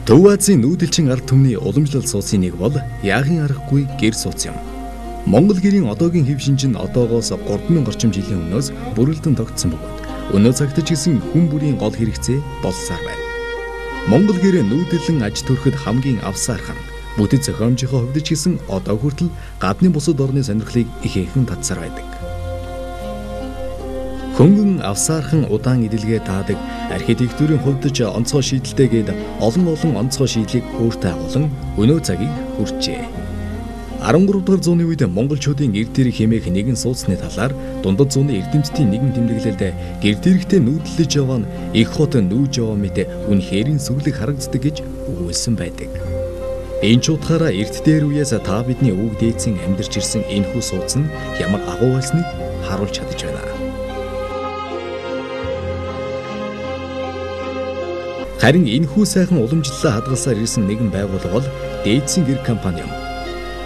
Төв Азийн нүүдэлчин ард түмний уламжлал сууцын нэг бол яахын аргагүй гэр сууц юм. Монгол гэрийн одоогийн хэв шинж нь одоогоос 3000 орчим жилийн өмнөөс бүрэлдэн тогтсон бөгөөд өнөө цагт ч гэсэн хүн бүрийн гол хэрэгцээ болсоор байна. Монгол гэр нүүдэлэн аж төрөхөд хамгийн авсаархан бүтэц зохиомжийнхоо хувьд ч гэсэн одоо хүртэл гадны бусад орны сонирхлыг ихээхэн татсаар байдаг. Хөнгөн авсаархан удаан эдэлгээ таадаг архитектурын хувьд ч онцгой шийдэлтэй гээд олон олон онцгой шийдлийг өөртөө агуулan өнөө цагийг хүрчээ. 13 дугаар зууны үед монголчуудын гэр дээрх хэмээх нэгэн сууцны талаар дундад зууны эрдэмтдийн нэгэн тэмдэглэлд гэр дээрхтэй нүүдлэж яваа нь их хот нүүж яваа мэт үнэхэрийн сүглэг харагддаг гэж өгүүлсэн байдаг. Энэ ч утгаараа эрт дээр үеэс та бидний өвөг дээдсийн амьдарч ирсэн энэхүү сууц нь ямар агуу байсныг харуулж чадаж байна. Харин энэхүү сайхан уламжлалаа хадгалсаар ирсэн нэгэн байгууллага бол Дээдсийн гэр компани юм.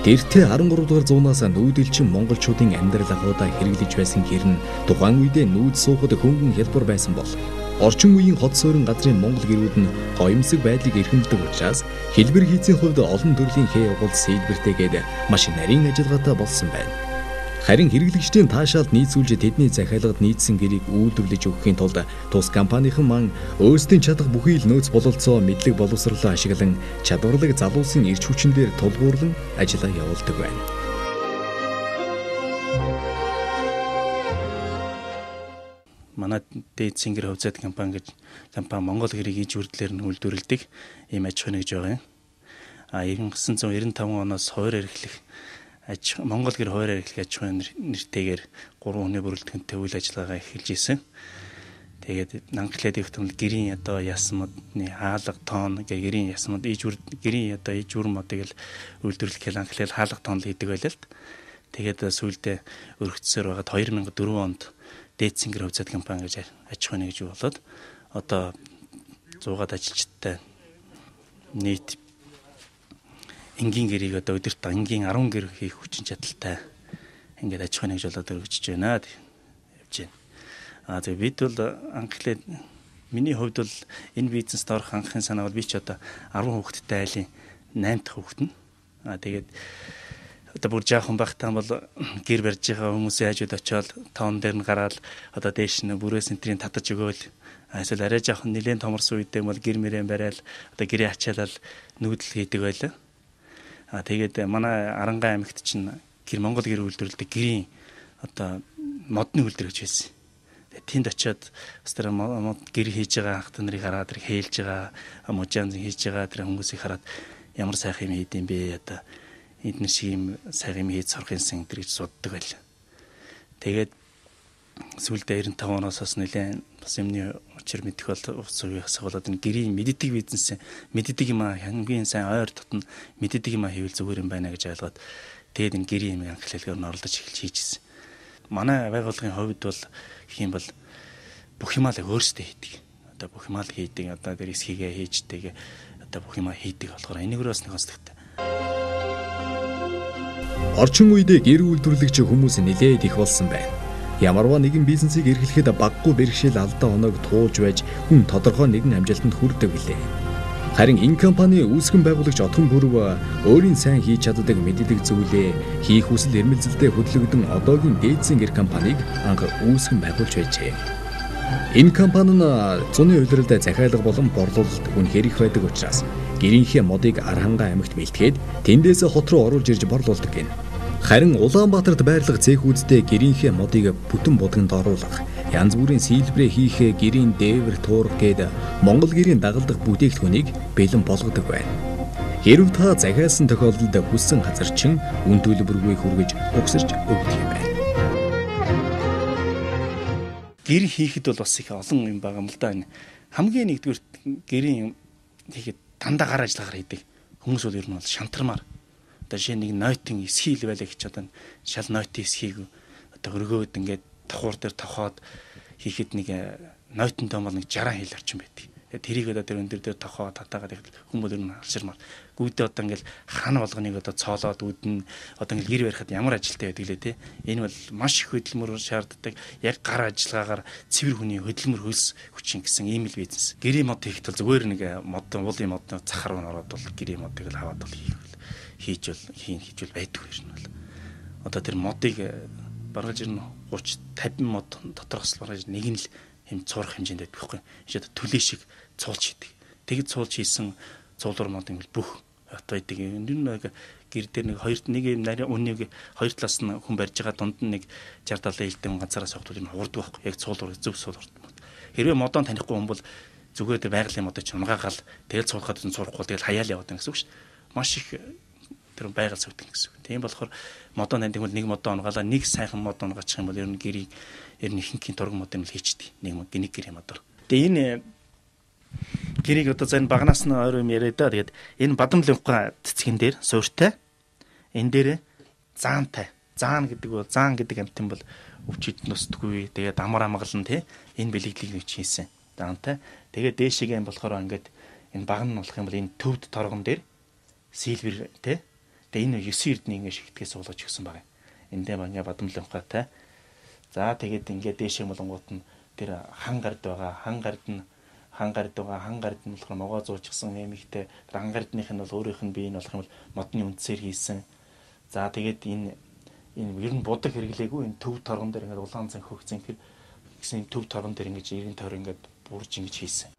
Тэртээ 13 дугаар зуунаас нүүдэлчин монголчуудын амьдрал агуудаа хэрэглэж байсан гэр нь тухайн үедээ нүүд суухад хөнгөн хялбар байсан бол орчин үеийн хот суурин газрын монгол гэрүүд нь гоёмсог байдлыг эрхэмлэдэг учраас хэлбэр хийцийн хувьд олон төрлийн хээ угуул сэлбэртэйгээд маш нарийн ажиллагаатай болсон байна. Харин хэрэглэгчдийн таашаалд нийцүүлж тэдний захиалгад нийцсэн гэрийг үйлдвэрлэж өгөхийн тулд тус компанийн маань өөрсдийн чадах бүхий л нөөц бололцоо мэдлэг боловсрлоо ашиглан чадварлаг залуусын эрч хүчин дээр тулгуурлан ажиллаа явуулдаг байна. Манай Дээдсийн гэр хувьцаат компани гэж компани Монгол гэрийг иж бүрдлээр нь үйлдвэрлэдэг ийм аж ахуйн нэгж байгаа юм. А 1995 оноос хуваар эрхлэх Монгол гэр хуваар эрхлэх аж ахуйн нэртэйгээр 3 хүний бүрэлдэхүүнтэй үйл ажиллагаагаа эхэлж исэн. Тэгээд анхлаад их түмэл гэрийн одоо ясмодны хаалга тоон гэх гэрийн ясмод иж үр гэрийн одоо иж үр модыг л үйлдвэрлэхэл анхлаад хаалга тоон л хийдэг байлаа л. Тэгээд сүүлдээ өргөцсөөр байгаад 2004 онд Дээдсийн гэр хувьцаат компани гэж аж ахуйн нэгж болоод одоо 100-аад ажилчтай нийт энгийн гэрийг одоо өдөрт энгийн 10 гэр хийх хүчин чадалтай ингээд аж ахуйн нэгж болоод өргөжж байна явж байна. А тэгээ бид бол анхлаад миний хувьд бол энэ бизнест орох анхны санаа бол би ч одоо 10 хүүхэдтэй айлын 8 дахь хүүхэд нь. А тэгээд одоо бүр жаахан байхдаа бол гэр барьж байгаа хүмүүсийн хажууд очиод тоон дээр нь гараад одоо дээш нь бүрээ сентрийн татаж өгөөл эсвэл арай жаахан нэлээд томорсон үедээ бол гэр мөрэн барайл одоо гэрээ ачаалал нүүдэл хийдэг байлаа. А тэгээд манай Арангаан аймагт чинь гэр Монгол гэр үйлдвэрлэдэг гэрийн одоо модны үйлдвэр гэж байсан. Тэгээд тэнд очиод бас тэр мод гэр хийж байгаа анх нарыг хараад тэр хээлж байгаа мужаан хийж байгаа тэр хүмүүсийг хараад ямар сайхан юм хийд юм бэ одоо эдгээр шиг юм сайхан юм хийж сурах юмсан энэ гэж суддаг байл. Тэгээд сүүлдээ 95 оноос бас нэлээд бас юмны учир мэдэх бол үеэс болоод энэ гэрийн мэддэг бизнес мэддэг юм аа хамгийн сайн ойр дотно мэддэг юм аа хийвэл зүгээр юм байна гэж ойлгоод тэгээд энэ гэрийн юм анхлалгаар нь оролдож эхэлж хийжсэн. Манай байгууллагын хувьд бол гэх юм бол бүх юмаа л өөрсдөө хийдэг. Одоо бүх юмаа л хийдэг. Одоо тэр эсхийгээ хийждэг. Одоо бүх юмаа хийдэг болохоор энийг бас нэг онцлогтой. Орчин үедээ гэр үйлдвэрлэгч хүмүүс нэлээд их болсон байна. Ямарваа нэгэн бизнесийг эрхлэхэд баггүй бэрхшээл алдаа оноог туулж байж хүн тодорхой нэгэн амжилтанд хүрдэг билээ. Харин энэ компани үүсгэн байгуулагч Отгон Пүрэв өөрийн сайн хийж чаддаг мэддэг зүйлээ хийх хүсэл эрмэлзэлтэй хөдлөгдөн одоогийн Дээдсийн гэр компанийг анх үүсгэн байгуулж байжээ. Энэ компани нь зуны улиралд захиалга болон борлуулалт үнэхээр их байдаг учраас гэрийнхээ модыг Архангай аймагт бэлтгээд тэндээс хот руу оруулж ирж борлуулдаг гэнэ. Харин Улаанбаатарт байрлах цехүүддээ гэрийнхээ модыг бүтэн будганд оруулах, янз бүрийн сэлбрээ хийхээ гэрийн дээвэр туурах гээд Монгол гэрийн дагалдах бүтээгдэхүүнийг бэлэн болгодог байна. Хэрв та захиалсан тохиолдолд хүссэн газар чин үн төлбөргүй хүргэж угсарч өгдөг юм байна. Гэр хийхэд бол бас их олон юм байгаа юм л да. Хамгийн нэгдүгээр гэрийн хийхэд дандаа гар ажиллагаар хийдэг. Хүмүүс бол ер нь бол шантармаар. Одоо жишээ нэг нойтын эсхийл байлаа гэж одоо шал нойтын эсхийг одоо өргөөд ингээд давхуур дээр тохоод хийхэд нэг нойтон тоон бол нэг 60 хил орчим байдаг. Тэгээд тэрийг одоо тэр өндөр дээр тохоо татаагаад хүн бол ер нь алширмаар. Гүйдээ одоо ингээл хан болгоныг одоо цоолоод үүдэн одоо ингээл гэр барихад ямар ажилтай байдаг лээ те. Энэ бол маш их хөдөлмөр шаарддаг. Яг гар ажиллагаагаар цэвэр хүний хөдөлмөр хөлс хүчин гэсэн ийм л бизнес. Гэрийн мод хийхэд бол зүгээр нэг мод уулын мод цахар руу ороод бол гэрийн модыг л аваад бол хийж бол байдгүй юм бол. Одоо тэр модыг бараг жир 30 50 мод дотроос бараг нэг нь л юм цуурах хэмжээнд байдаг байхгүй. Энэ одоо төлөө шиг цуулж хийдэг. Тэгэд цуулж хийсэн цуулуур мод ингээл бүх хот байдаг. Энэ нэг гэр дээр нэг хоёр нэг юм нарийн үннийг хоёр талаас нь хүн барьж байгаа дунд нь нэг 60 70 элдэн ганцаараа согтвол юм хуурдаг байхгүй. Яг цуулуур зөв цуулуур. Хэрвээ модон танихгүй хүн бол зүгээр тэр байгалийн модыг ч унгаагаал тэгэл цуулахад нь цуурахгүй тэгэл хаяал яваад байна гэсэн үг шүү дээ. Маш их тэр байгаль зөвтгөн гэсэн үг. Тийм болохоор модон таньдаг бол нэг модон унгаалаа нэг сайхан мод унгаачих юм бол ер нь гэрийг ер нь ихэнхийн турган мод юм л хийчдэг. Нэг гэрийн модоор. Тэгээ энэ гэрийг одоо за энэ багнаас нь ойр юм яриа да. Тэгээд энэ Бадамлынхаа цэцгэн дээр суурьтай. Энэ дээр заантай. Заан гэдэг бол заан гэдэг амтан бол өвчид нөсдөггүй. Тэгээд амар амгалан тий энэ бэлэгдлийг нэг хийсэн. Заантай. Тэгээд дээшээгээ юм болохоор ингээд энэ баг нь болох юм бол энэ төвд торгон дээр силвер тий. Тэгээд энэ 9 эрдний ингээд шигтгэс суулгаж өгсөн байгаа. Энд дээр ингээ Бадамлынхаатай. За тэгээд ингээд дээшээ болонгууд нь тэр хан гард байгаа. Хан гард нь хан гард байгаа. Хан гард нь болохоор могоо зуучсан юм ихтэй. Тэр хан гардных нь бол өөрийнх нь бие нь болох юм бол модны үндсээр хийсэн. За тэгээд энэ ер нь будаг хэрэглээгүй энэ төв торгон дээр ингээд улаан зэн хөх зэнхэр гэсэн төв торгон дээр ингэж 90 тойр ингээд бурж ингэж хийсэн.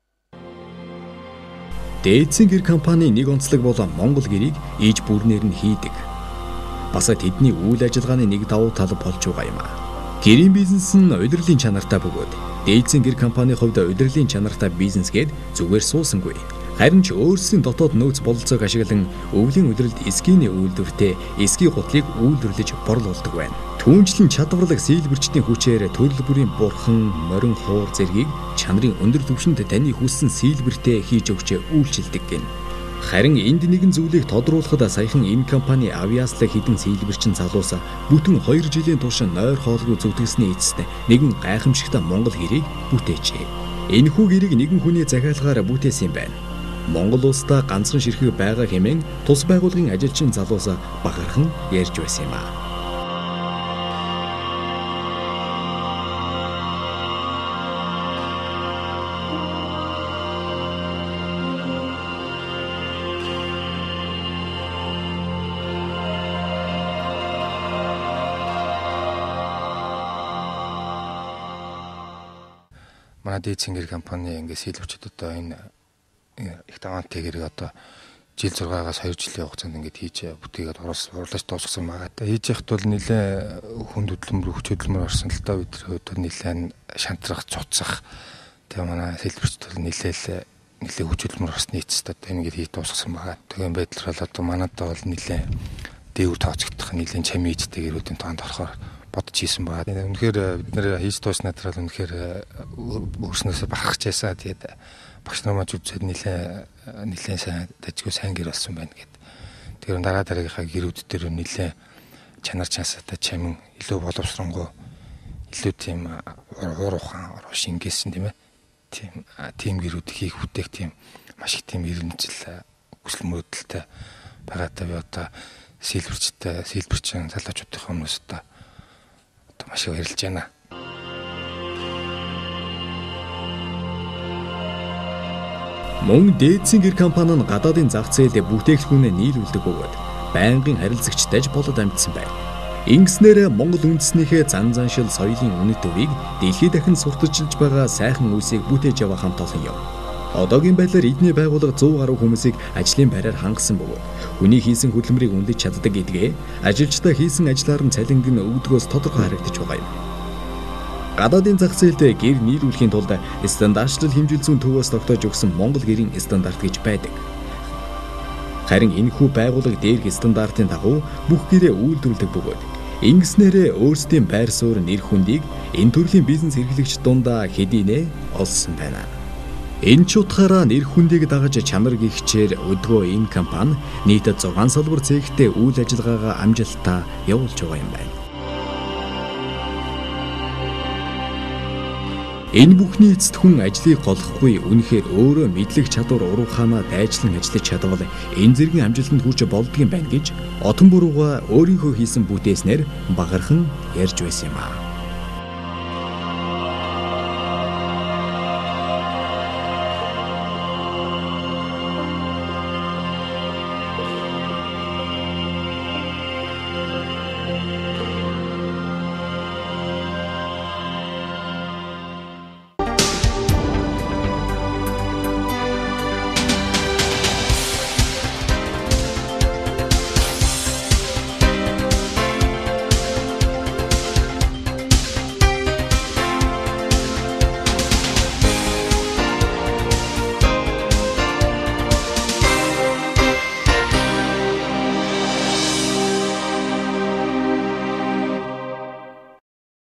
Дээдсийн гэр компани нэг онцлог бол Монгол гэрийг иж бүрнээр нь хийдэг. Бас тэдний үйл ажиллагааны нэг давуу тал болж байгаа юм аа. Гэрийн бизнес нь улирлын чанартай бөгөөд дээдсийн гэр компани хувьд улирлын чанартай бизнес гээд зүгээр суусангүй. Харин ч өөрсдийн дотоод нөөц бололцоог ашиглан өвлийн улиралд эскиний үйлдвэртэй эски гутлыг үйлдвэрлэж борлуулдаг байна. Түүнчлэн чадварлаг сийлбэрчдийн хүчээр төрөл бүрийн бурхан, морин хуур зэргийг чанарын өндөр түвшинд таны хүссэн сийлбэртэй хийж өгч үйлчилдэг гин. Харин энд нэгэн зүйлийг тодруулахад саяхан энэ компани авиаслаг хэдэн сийлбэрчин залуус бүтэн 2 жилийн турш нойр хоолгүй зүтгэсний эцэст нэгэн гайхамшигтай Монгол гэрийг бүтээжээ. Энэхүү гэрийг нэгэн хүний захиалгаар бүтээсэн юм байна. Монгол улсдаа ганцхан ширхэг байгаа хэмээн тус байгууллагын ажилчин залуус бахархан ярьж байсан юм аа. Манай дээдсийн гэр компани ингээд сийлвчүүд одоо энэ их даваантай гэрийг одоо жил 6-аас 2 жилийн хугацаанд ингээд хийж бүтээгээд урлаж дуусгасан байгаа. Хийж яхад бол нэлээ хүнд хөдөлмөр, хүч хөдөлмөр орсон л доо бид нар хувьд нэлээ шантрах, цуцах. Тэгээ манай сэлбэрчд бол нэлээ хүч хөдөлмөр орсны эцэст одоо ингээд хийж дуусгасан байгаа. Тэгээ байдлаар бол одоо манайд бол нэлээ дээгүүр тооцогдох, нэлээ чамин ижтэй гэрүүдийн тоонд орохоор бодож хийсэн байгаа. Үнэхээр бид нэр хийж дууснаа дараа үнэхээр өөрснөөсөө бахархаж байсан. Тэгээд багш нар маань үзээд нэлээ сайн дажгүй сайн гэр болсон байна гэд. Тэгэхээр дараа дараагийнхаа гэрүүд дээр нэлээ чанар чансаатай чамин илүү боловсронгуй илүү тийм уур ухаан уруу шингээсэн тийм ээ. Тийм гэрүүд хийх бүтээх тийм маш их тийм ирэмжил хүсэл мөрөөдөлтэй байгаатай би одоо сэлбэрчтэй сэлбэрчин залуучуудын өмнөөс одоо маш их баярлж байна. Мөн дээдсийн гэр компани нь гадаадын зах зээлд бүтээгдэхүүнээ нийлүүлдэг бөгөөд байнгын харилцагчтай ч болоод амжсан байна. Ингэснээр Монгол үндэснийхээ зан заншил соёлын үнэт төвийг дэлхийд дахин сурталчилж байгаа сайхан үйлсийг бүтээж яваа хамт олон юм. Одоогийн байдлаар эдний байгууллага 100 гаруй хүмүүсийг ажлын байраар хангасан бөгөөд хүний хийсэн хөдөлмөрийг үнэлж чаддаг гэдгээ ажилчдаа хийсэн ажлаар нь цалинг нь өгдгөөс тодорхой харагдаж байгаа юм. Гадаадын зах зээлд гэр нийлүүлэхийн тулд стандартчлал хэмжил зүйн төвөөс тогтоож өгсөн Монгол гэрийн стандарт гэж байдаг. Харин энэхүү байгууллага дээрх стандартын дагуу бүх гэрээ үйлдвэрлэдэг бөгөөд ингэснээрээ өөрсдийн байр суурь нэр хүндийг энэ төрлийн бизнес эрхлэгч дундаа хэдийнэ олсон байна. Энэ ч утгаараа нэр хүндийг дагаж чанар гихчээр өдгөө энэ компани нийт 6 салбар цэгтээ үйл ажиллагаагаа амжилттай явуулж байгаа юм байна. Энэ бүхний эцэст хүн ажлыг голохгүй, үнэхээр өөрөө мэдлэг чадвар уруу хаанаа дайчлан ажиллаж чадвал энэ зэргийн амжилтанд хүрч болдгийм байна гэж Отонбурууга өөрийнхөө хийсэн бүтээснээр багархан ярьж байсан юм аа.